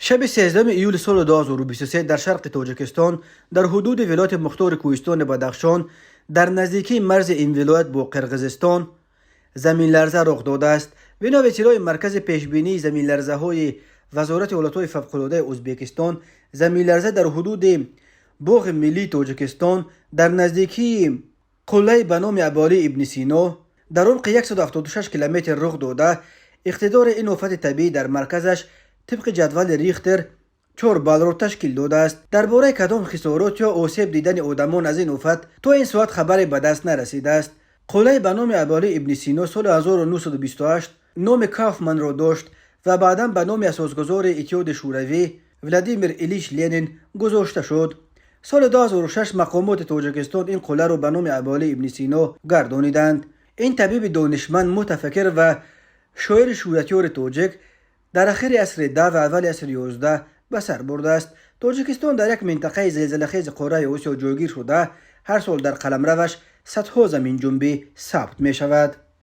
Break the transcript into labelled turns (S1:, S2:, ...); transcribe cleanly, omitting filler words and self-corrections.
S1: Шаби 13 июли соли 2023 дар шарқи Тоҷикистон, дар ҳудуди вилояти мухтори кӯҳистони Бадахшон, дар наздикии марзи ин вилоят бо Қирғизистон заминларза рух додааст. Бино ба иттилои Маркази пешбинии заминларзаҳои Вазорати ҳолатҳои фавқулодаи Ӯзбекистон, заминларза дар ҳудуди Боғи миллии Тоҷикистон, дар наздикии қуллаи ба номи Абуалӣ ибни Сино, дар умқи 176 километр рух дода, иқтидори ин офати табиӣ дар марказаш тибқи ҷадвали Рихтер 4 баллро ташкил додааст. Дар бораи кадом хисорот ё осеб дидани одамон аз ин офат то ин соат хабаре ба даст нарасидааст. Қуллаи ба номи Абуалӣ ибни Сино соли 1928 номи Кауфманро дошт ва баъдан ба номи асосгузори Иттиҳоди Шӯравӣ Владимир Илич Ленин гузошта шуд. Соли 2006 мақомоти Тоҷикистон ин қулларо ба номи Абуалӣ ибни Сино гардониданд. Ин табиби донишманд, мутафаккир ва шоири шӯҳратёри тоҷик дар ахири асри 10 ва аввали асри 11 ба сар бурдааст. Тоҷикистон дар як минтақаи зилзилахези қораи Осиё ҷойгир шуда, ҳар сол дар қаламраваш садҳо заминҷунбӣ сабт мешавад.